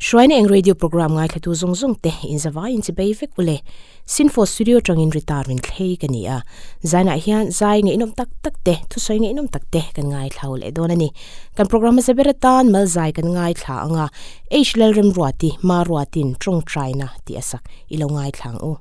Hruaina eng radio programme ngaithlatu zawng zawng te inzavaiin chi bei vek ule. Sinfo studio tangin Rita Rinthlei ka ni a. Zainah hian zai ngaihnawm tak tak te, thusawi ngaihnawm tak te kan ngaithla leh dawn a ni. Kan programme hmasa ber atan mal zai kan ngaithla ang a, H Lalremruati, Maruatin tawngtaina tih a sak i lo ngaithla ang u.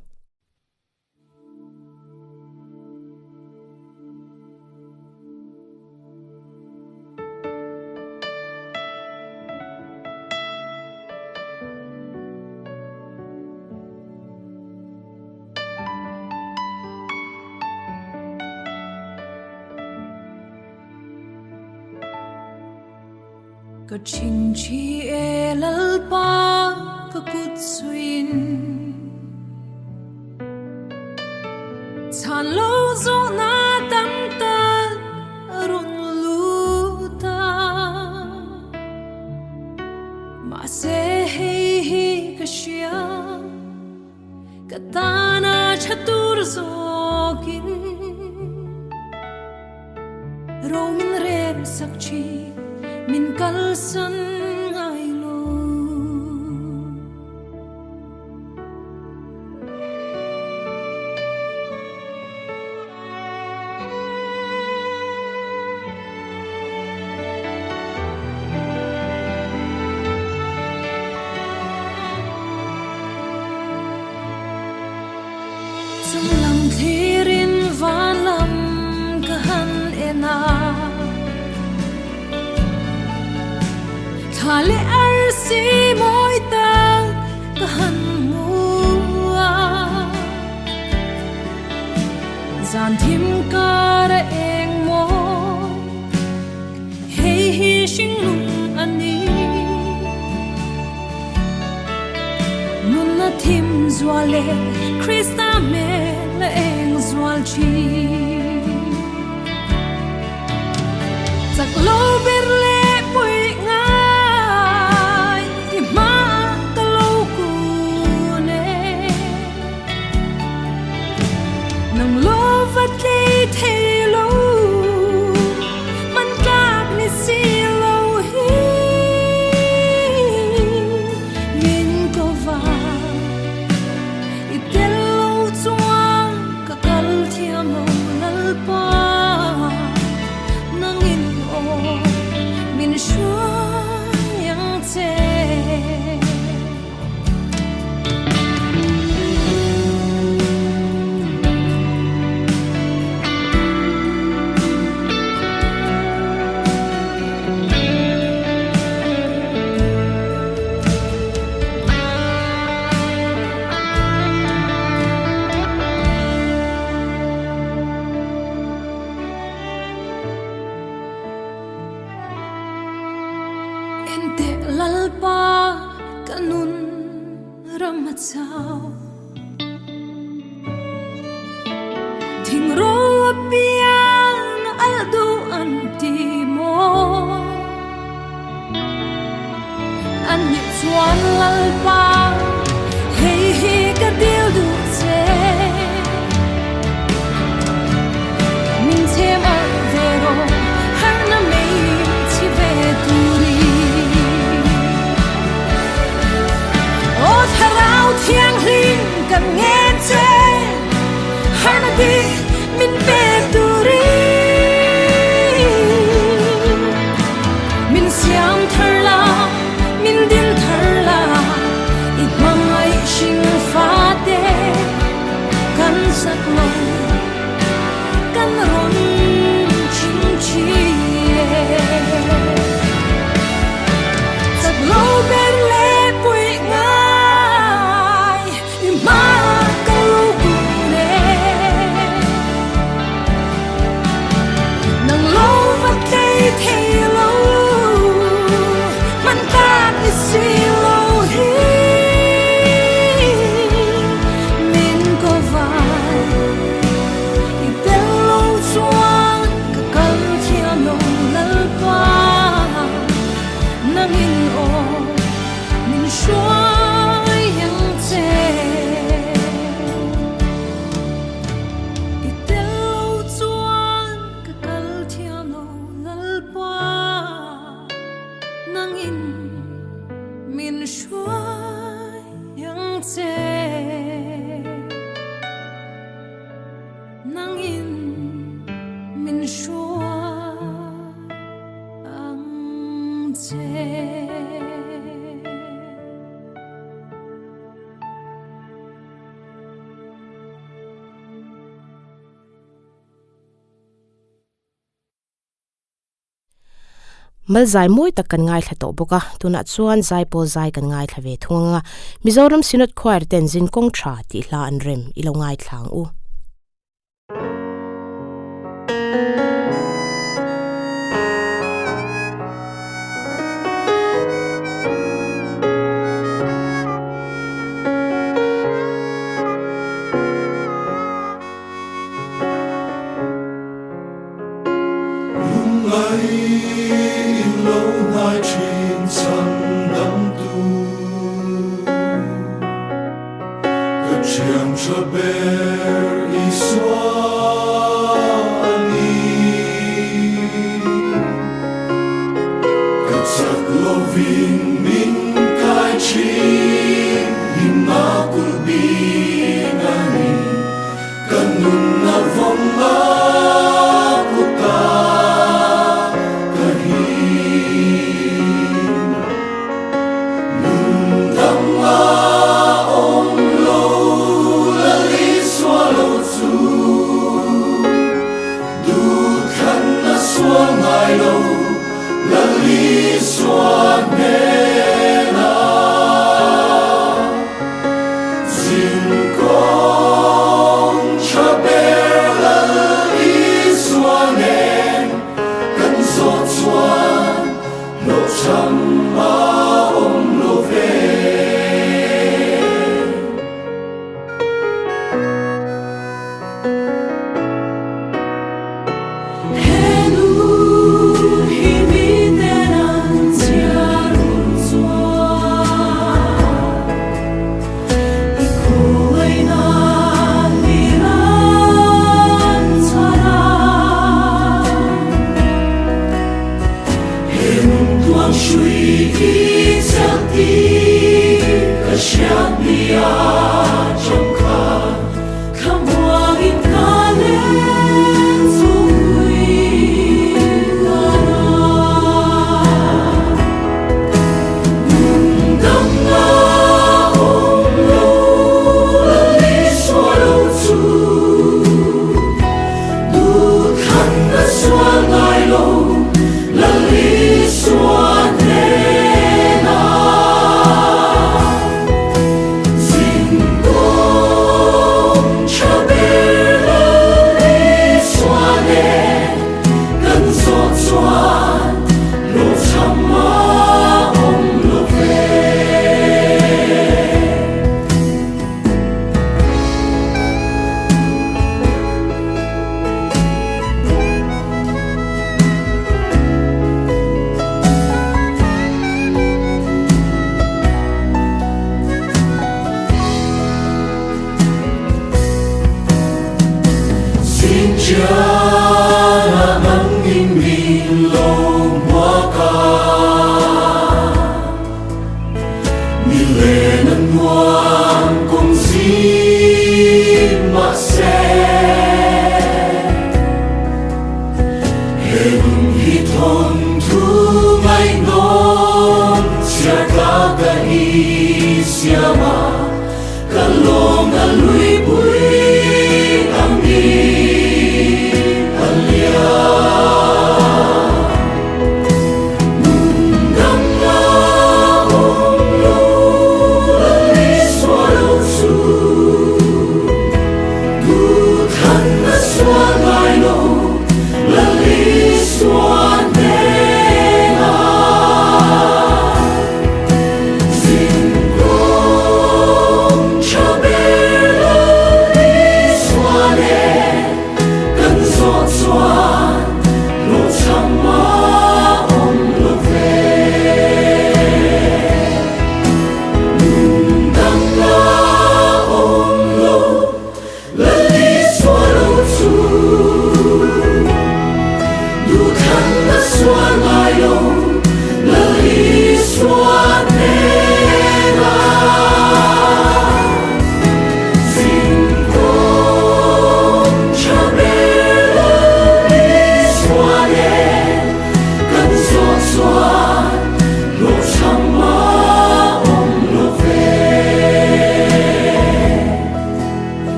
Ka thinthi e Lalpa ka kut suin Chhan lo zawhna tam tak a rawn lut a. Mahse hei hi ka hria, ka tana tha tur zawkin Ro min rem sak thin, min kalsan ngai lo. Chunglam thlirin van lam ka han en a, Thla leh arsi mawi tak ka han hmu a. Zan thim kar a eng maw hei hi hringlung a ni. Nunna thim zual leh Krista hmel a eng zual thin. Chak lo ber leh puih ngai i hmaah ka lo kun e. Nang lo va tlei thei lo, man tlak ni si lo hi. Min ko va, i tel lo chuan ka kal thiam lo Lalpa. Nangin aw min hruai ang che. Enteh Lalpa ka nun ram a chau. Thing ro a piang al duh an ti maw? An nih chuan Lalpa hei hi ka dil duh che. Min chhem alh ve rawh harhna mei chhi ve turin. Aw Thlarau Thianghlim kan ngen che, harhna dik min pek turin. Min siam thar la, min din thar la. hruai ang che Nangin min hruai ang che. Mal zai mawi tak kan ngaithla tawh bawk a, tunah chuan zai pawl zai kan ngaithla ve thung ang a, Mizoram Synod Choir ten zin kawng tha tih hla an rem i lo ngaithla ang u.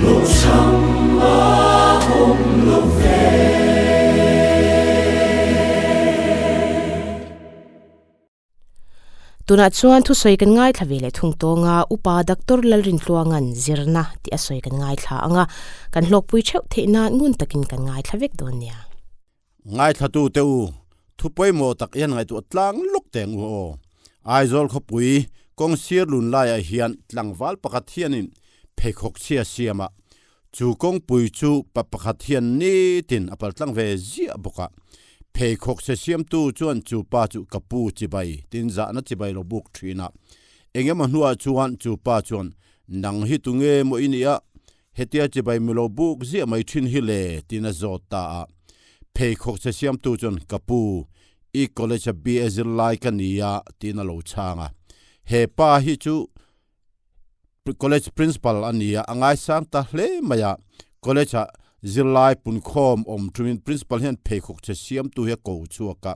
Hlawhchham a awm lo ve. Tunah chuan thusawi kan ngaithla ve leh thung tawng a, Upa Doctor Lalrintluanga'n zirna tih a sawi kan ngaithla ang a, kan hlawkpui theuh theih nan ngun takin kan ngaithla vek dawn nia. Ngaithlatu te u, thu pawimawh tak hian ngaihtuah tlang lawk teng u aw. Aizawl khawpui kawng sir lun laiah hian tlangval pakhat hianin pheikhawk chhia siam a, chu kawngpui chu pa pakhat hian nitin a pal tlang ve ziah bawk a. Pheikhawk chhe siamtu chuan chu pa chu ka pu chibai tin zahna chibai lo buk thin a. Engemaw hnuah chuan chu pa chuan, Nang hi tunge maw i nih a? Hetia chibai milo buk ziah mai thin hi le tiin a zawt ta a. Pheikhawk che siamtu chuan ka pu, i college a BA zirlai ka ni a tiin a lo chhang a. He pa hi chu college principal a ni a, a ngaisang ta hle mai a. College ah zirlai punkhawm awm thumin principal hian pheikhawk che siamtu hi a ko chhuak a.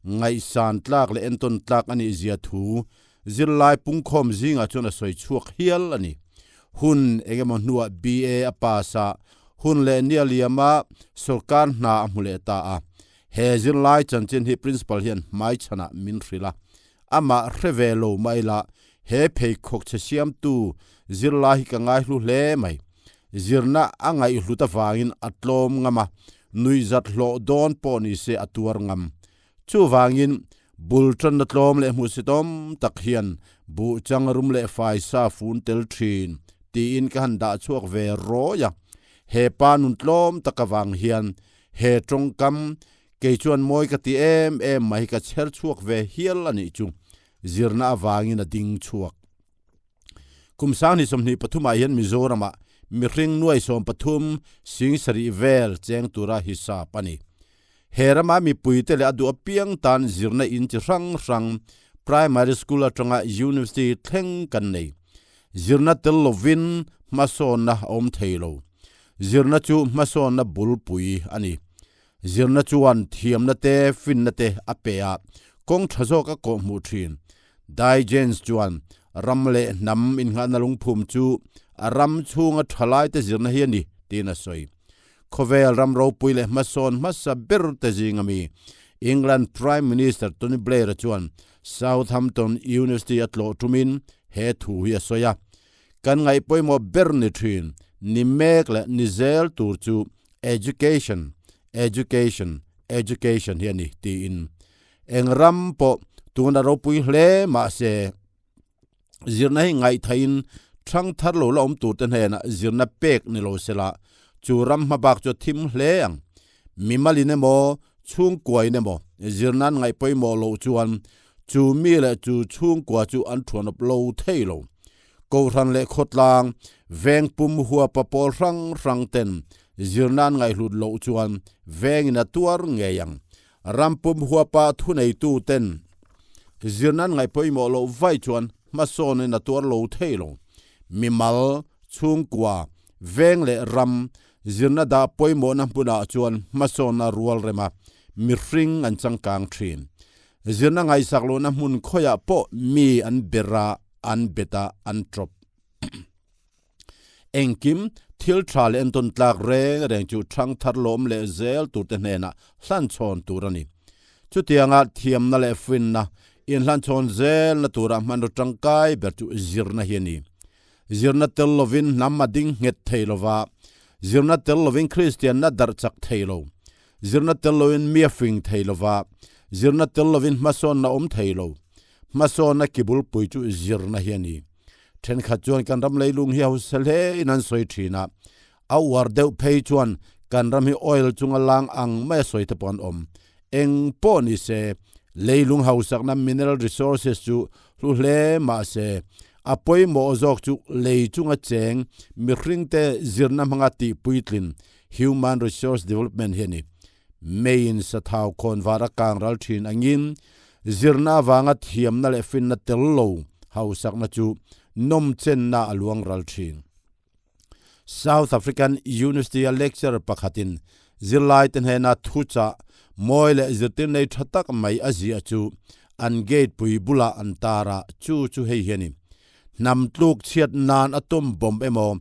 Ngaihsan tlak leh entawn tlak a nih zia thu Zirlai pungkhawm zingah chuan a sawi chhuak hial a ni. Hun engemaw hnuah BA a pass a, hun leh ni a liam a, sawrkar hna a hmu leh ta a. He zirlai chanchin hi Principal hian hmaichhanah min hrilh a. Amah hre ve lo mah ila, he pheikhawk chhe siamtu zirlai hi ka ngaihlu hle mai. Zirna a ngaihhlut avangin a tlawm ngam a, nuihzat hlawh dawn pawh ni se a tuar ngam. Chuvangin, bul tanna tlawm leh hmuhsitawm tak hian buh chang rum leh faisa fun tel thin tiin ka han dah chhuak ve rawi a. He pa nun tlawm tak avang hian he tawngkam kei chuan mawi ka ti em em mai hi ka chher chhuak ve hial a nih chu. Zirna avangin a ding chhuak. Kum sang ni 23 ah hian Mizoramah mihring nuai 13 sing sarih vel cheng tura hisap a ni. He rama mipuite leh a duh apiang tan zirna in chi hrang hrang primary school atanga university thleng kan nei. Zirna tel lovin hmasawnna a awm thei lo. Zirna chu hmasawnna bulpui a ni. Zirna chuan thiamna te, finna te a pe a, kawng tha zawk a kawhhmuh thin. Daigens chuan ram leh hnam innghahna lungphum chu a ram chhunga thalaite zirna hi a ni tiin a sawi. Khawvel ram ropui leh hmasawn hmasa ber te zinga mi England Prime Minister Tony Blair-a chuan Southampton University a tlawh tumin he thu hi a sawi a. Kan ngaih pawimawh ber ni thin, ni mek leh ni zel tur chu Education, education, education hi a ni tiin eng ram pawh tuna ropui hle mahse zirna hi ngaihthain thang thar lo la awm turte hnenah zirna pek ni lo sela chu ram hma bak chu a thim hle ang. Mimalin emaw chhungkuain emaw zirna an ngaih pawimawh loh chuan chu mi leh chu chhungkua chu an thuanawp lo thei lo. Kohhran leh khawtlang, veng pum huapa pawl hrang hrang ten zirna an ngaihhlut loh chuan vengin a tuar ngei ang. Ram pum huapa thuneitu ten zirna an ngaih pawimawh loh vaih chuan hmasawnin a tuar lo thei lo. Mimal, chhungkua, veng leh ram zirna dah pawimawhna hmunah chuan hmasawnna rual rema mihring an changkang thin. Zirna ngaihsak lohna hmun khawiah pawh mi an ber a, an bet a, an tawp. Engkim, thil tha leh entawn tlak reng reng chu thang thar lawm leh zel turte hnenah hlanchhawn tur a ni. Chutianga thiamna leh finna inhlanchhawn zelna tura hmanraw tangkai ber chu zirna hi a ni. Zirna tel lovin hnam a ding nghet thei lova, zirna tel lovin Kristianna darh chak thei lo. Zirna tel loin mi a fing thei lova, zirna tel lovin hmasawnna awm thei lo. Hmasawnna ki bulpui chu zirna hi a ni. Thenkhat chuan kan ram leilung hi hausa hle in an sawi thin a, a uar deuh phei chuan kan ram hi oil chunga lang ang mai a sawi te pawh an awm. Eng pawh ni se, leilung hausakna mineral resources chu hlu hle mah se, a pawimawh zawk chu lei chunga cheng mihringte zirna hmanga tihpuitlin Human Resource Development hi a ni. Meiin sathau khawn var a kang ral thin angin zirna avanga thiamna leh finna tel lo hausakna chu nawmchenna a luang ral thin. South African University-a lecturer pakhatin zirlaite hnena thuchah mawi leh zirtir nei tha tak mai a ziah chu an gate pui bulah an tar a, chu chu hei hi a ni. Hnam tluk chhiat nan atom bomb emaw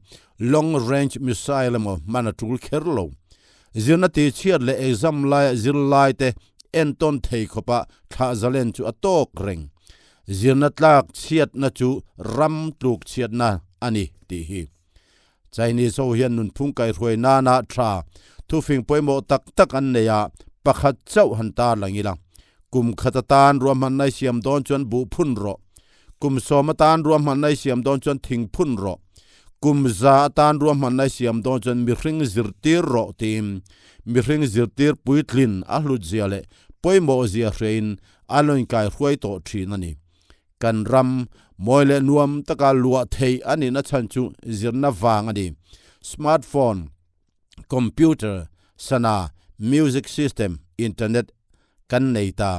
long range missile emaw hman a tul kher lo. Zirna ti chhiat leh exam laia zirlai te entawn thei khawpa thlah zalen chu a tawk reng. Zirna tlak chhiatna chu ram tluk chhiatna a ni tih hi. Chinese ho hian nunphung kaihruai nana tha thufing pawimawh tak tak an nei a, pakhat chauh han tarlang ila. Kum khat atan ruahmanna i siam dawn chuan buh phun rawh. Kum sawm atan ruahmanna i siam dawn chuan thing phun rawh. Kum za atan ruahmanna i siam dawn chuan mihring zirtir rawh tiin mihring zirtir puitlin a hlutzia leh pawimawhzia hrein a lo inkaihruai tawh thin a ni. Kan ram mawi leh nuam taka luah theih a nihna chhan chu zirna vang a ni. Smartphone, computer, sana, music system, internet kan nei ta.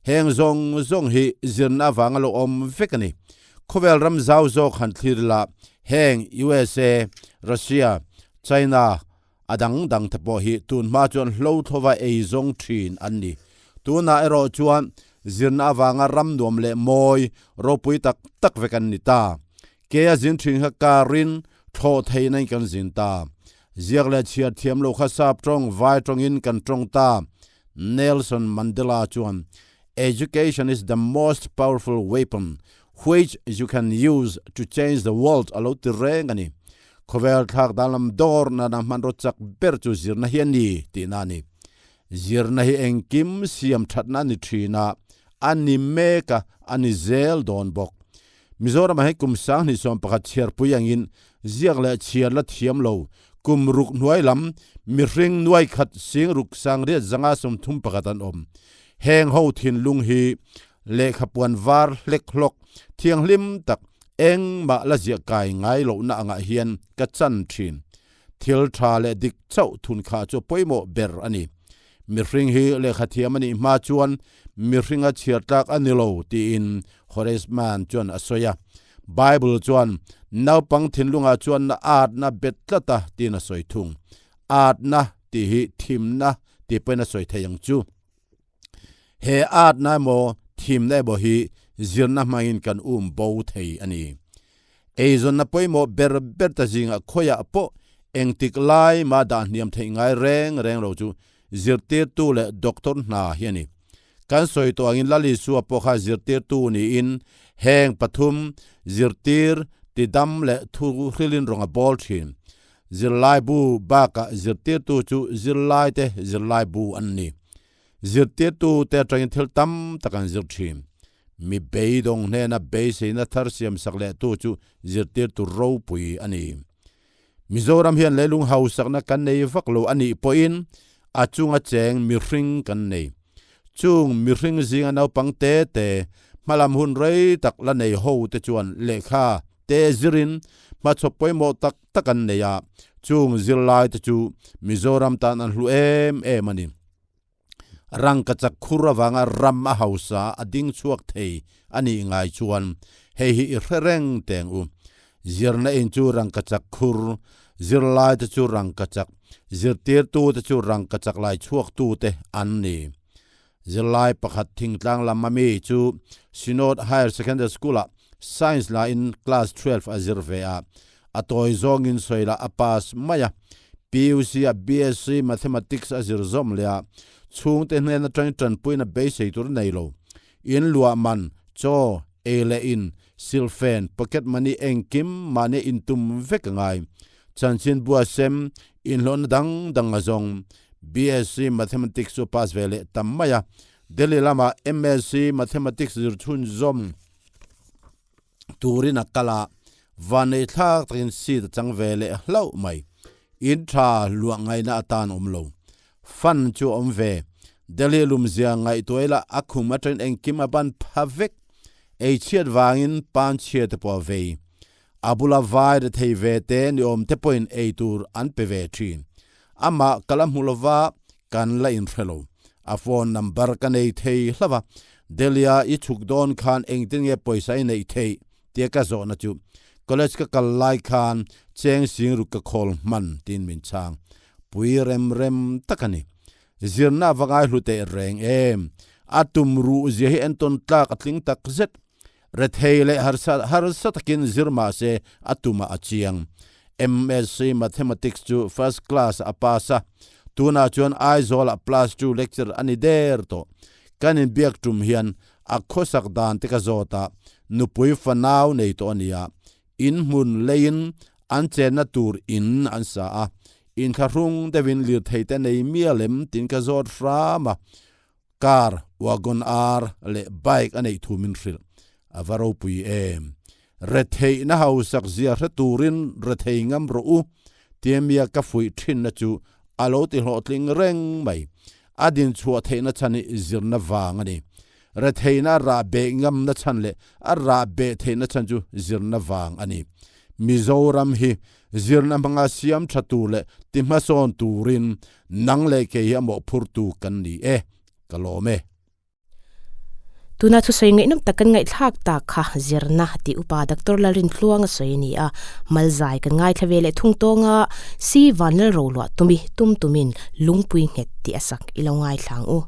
Heng zawng zawng hi zirna avanga lo awm vek a ni. Khawvel ram zau zawk han thlir ila heng USA, Russia, China a dang dang te pawh hi tun hma chuan hlo thlova ei zawng thin an ni. Tunah erawh chuan zirna avanga ram nuam leh mawi ropui tak tak vek an ni ta. Ke a zin thin kha karin thlawh theihna in kan zin ta. Ziak leh chhiar thiam lo kha sap tawng vai tawngin kan tawng ta. Nelson Mandela chuan, Education is the most powerful weapon which you can use to change the world a lo ti reng a ni. Khawvel thlak dan lam dawr nana hmanraw chak ber chu zirna hi a ni tihna a ni. Zirna hi engkim siam thatna a ni thin a, a ni mek a, a ni zel dawn bawk. Mizoramah hian kum 2011 chhiarpui angin ziak leh chhiar la thiam lo kum ruk hnuai lam mihring nuai khat sing ruk sangriat zanga 31 an awm. Heng ho thinlung hi lehkha puan var hlek hlawk thianghlim tak engmah la ziah kai ngai lohna angah hian ka chan thin. Thil tha leh dik chauh thun kha chu pawimawh ber a ni. Mihring hi lehkha thiam a nih hma chuan mihringa chhiar tlak a ni lo tiin Horace Mann chuan a sawi a. Bible chuan naupang thinlungah chuan na atna bet tlat a tiin a sawi thung. Atna tih hi thimna tih pawhin a sawi thei ang chu. He atna emaw thimna emaw hi zirna hmangin kan um bo thei a ni. Eizawnna pawimawh ber ber ta zingah khawiah pawh engtik lai mah dah hniam theih ngai reng reng lo chu zirtirtu leh doctor hna hi a ni. Kan sawi tawh angin Lal Isua pawh kha zirtirtu niin heng pathum zirtir, tidam leh thu hrilin rawng a bawl thin. Zirlaibu bakah zirtirtu chu zirlaite zirlaibu an ni. Zirtirtute atangin thil tam tak an zir thin. Mi beidawng hnena beiseina thar siamsak lehtu chu zirtirtu ropui a ni. Mizoram hian leilung hausakna kan nei vak lo a nih pawhin a chunga cheng mihring kan nei. Chung mihring zinga naupang te te hmalam hun rei tak la nei ho te chuan lehkha te zirin hmachhawp pawimawh tak tak an nei a, chung zirlai te chu Mizoram tan an hlu em em a ni. Rangkachak khur avanga ram a hausa a ding chhuak thei a nih ngai chuan hei hi i hre reng teng u. Zirna in chu rangkachak khur, zirlai te chu rangkachak, zirtirtu te chu rangkachak lai chhuak tu te an ni. Zirlai pakhat thingtlang lam ami chu Synod Higher Secondary School-ah Science la in class 12 a zir ve a, a tawi zawngin sawi lah a pass mai a. PUC-ah BSc Mathematics a zir zawm leh a, chhungte hnen atangin tanpuina beisei tur a nei lo. In luah man, chaw, ei leh in, silhfen, pocket money engkim mahni intum vek a ngai. Chanchin bua sem, inhlawhna dang dang a zawng. BSc Mathematics chu pass ve leh tam mai a, Delhi lamah MSc Mathematics zir chhunzawm turin a kal a, vannei thlak takin seat a chang ve leh hlauh mai. In tha luah ngaihna atan awm lo. Fund chu a awm ve. Delhi lumzia ngaihtuah ila a khum atangin engkim a ban pha vek. Eichhiat vangin panchhia te pawh a vei. A bula vai rethei ve te ni awm te pawhin ei tur an pe ve thin. Amah ka la hmu lova, kan la inhre lo. A phone number ka nei thei hlauh a, Delhi-a i chhuk dawn khan engtin nge pawisa i neih theih tia ka zawhna chu college ka kal lai khan cheng sing ruk ka khawl hman tiin min chhang. Pui rem rem tak a ni. Zirna a va ngai hlu teh reng em. A tum ruh zia hi entawn tlak a tling tak zet. Rethei leh harsa harsa takin zir mah se a tumah a chiang. MSc Mathematics chu first class a pass a, tunah chuan Aizawlah plus two lecturer a ni der tawh. Kan inbiak tum hian a khawsak dan te ka zawt a, nupui fanau nei tawh a nia. In hmun leiin an chenna tur in an sa a, inthlahrung deuhin lirthei te nei mial em tiin ka zawt hram a. Car, wagon ar leh bike a neih thu min hrilh. A va ropui em! Retheihna hausak zia hre turin rethei ngam rawh u, tia ka fuih thinna chu a lo ti hlawhtling reng mai. A dinchhuah theihna chhan hi zirna vang a ni. Retheihna a rah beh ngamna chhan leh a rah beh theihna chhan chu zirna vang a ni. Mizoram hi zirna hmanga siam tha tur leh ti hmasawn turin nang leh kei hi a mawhphurtu kan ni e, ka lawm e. Tuna thusawi ngaihnawm tak kan ngaihthlak tak kha zirna tih upa Doctor Lalrintluang a sawi a ni a, Malzai kan ngaithla ve leh thung tawng a, Si Vanlalroluah tumi tum tumin lungpui nghet tih a sak i lo ngaithla ang u.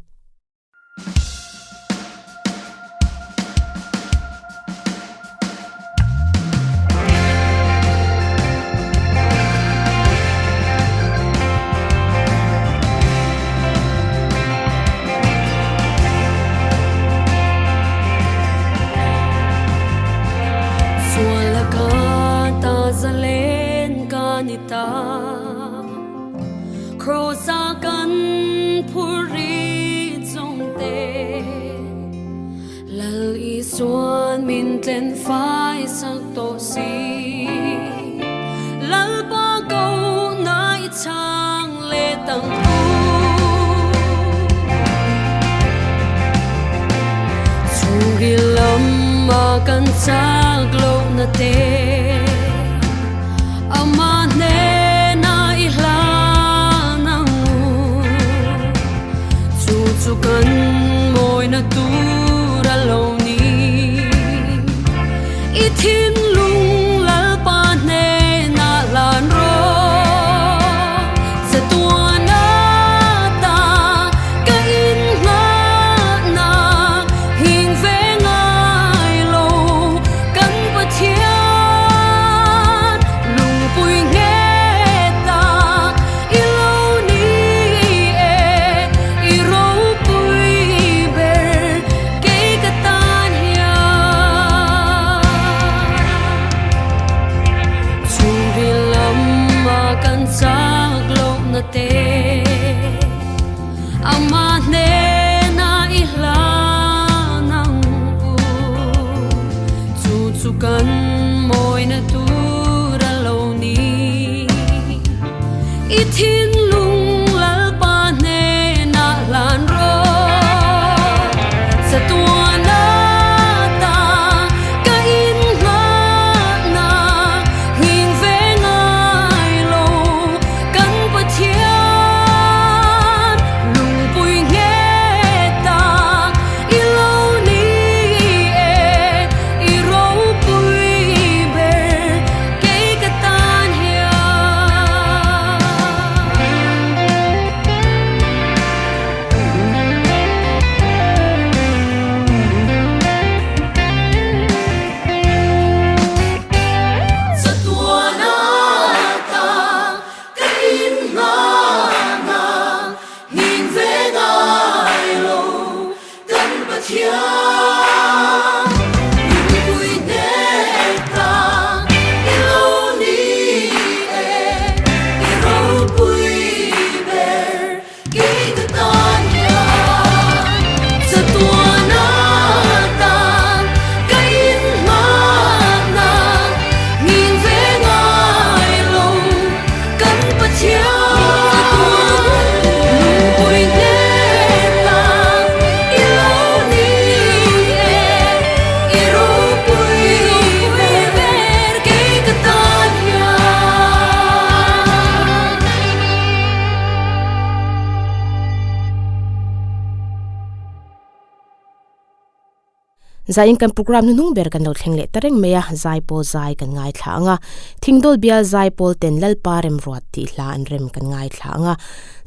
Zaiin kan program hnuhnung ber kan lo thleng leh ta reng mai a, Zaipawl zai kan ngaithla ang a, Thingdawl bial Zaipawl ten Lalpa remruat tih hla an rem kan ngaithla ang a.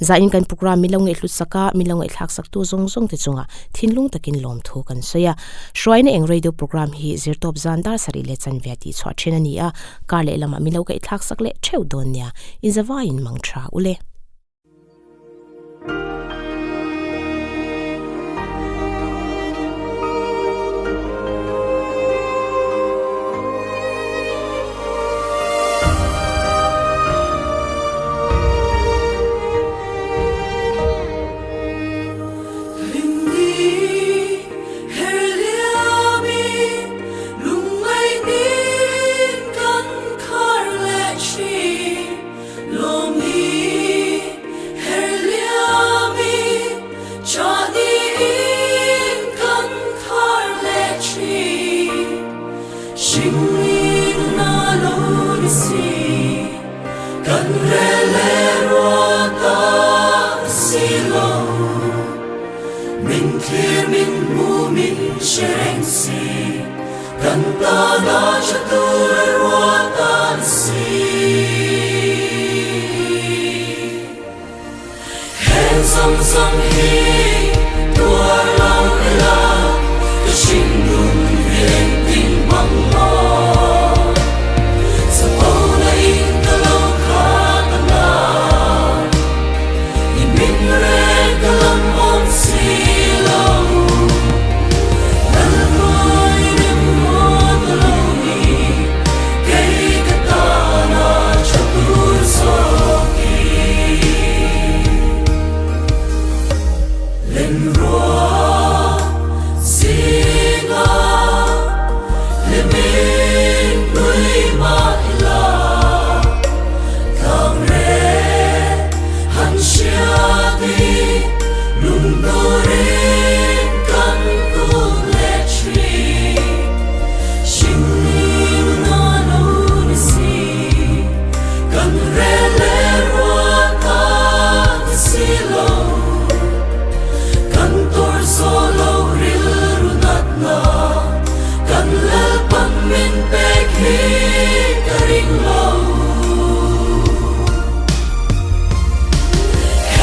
Zaiin kan program min lo ngaihhlut sak a, min lo ngaihthlak saktu zawng zawng te chungah thinlung takin lawmthu kan sawi a. Hruaina eng radio program hi zirtawp zan dar sarih leh chanve tih chhuah then a ni a, kar leh lamah min lo ngaihthlak sak leh theuh dawn nia, inzavaiin mang tha ule.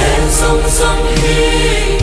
Heng zawng zawng hi.